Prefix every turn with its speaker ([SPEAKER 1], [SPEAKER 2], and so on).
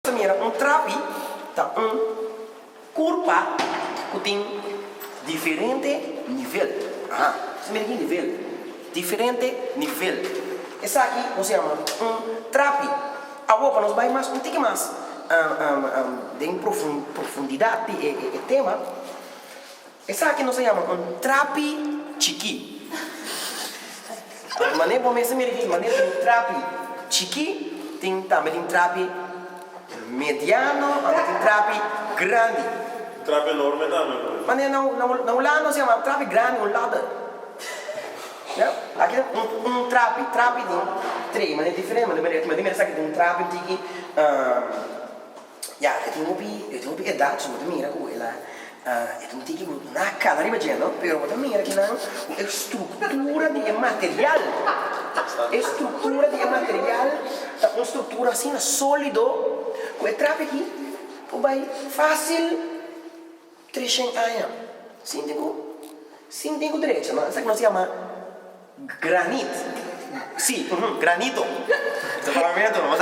[SPEAKER 1] Ta mira un trapi ta un kurpa ku tin diferente nivel. Aha, nos ta mira ki nivel, diferente nivel. Esaki nos yama un trapi. Awor pa nos bai mas un tiki mas den profundidat di e tema. Esaki nos a yama un trapi chikí. Manera bo mester mira aki, manera tin trapi chikí, tin tambe tin trapi mediano, anto tin trapi grandi.
[SPEAKER 2] Un trapi enorme tambe por ejemplo.
[SPEAKER 1] Manera na Hulanda nos yama trapi grandi un ladder. Ya, aki ta un trapi, trapi tin trei manera diferente, manera mira esaki tin un trapi un tiki. Ya, e tin hopi, e tin hopi edat, so bo ta mira ku el a, e ta un tiki ku no a kana riba dje no, pero bo ta mira kinan ku e struktura di e material, e struktura di e material ta un struktura asina solido ku e trapi aki por bai fasil treshen aña sin tin ku, sin tin ku drecha no, esaki nos yama Granit. Sí, granito. Ta papiamentu, no?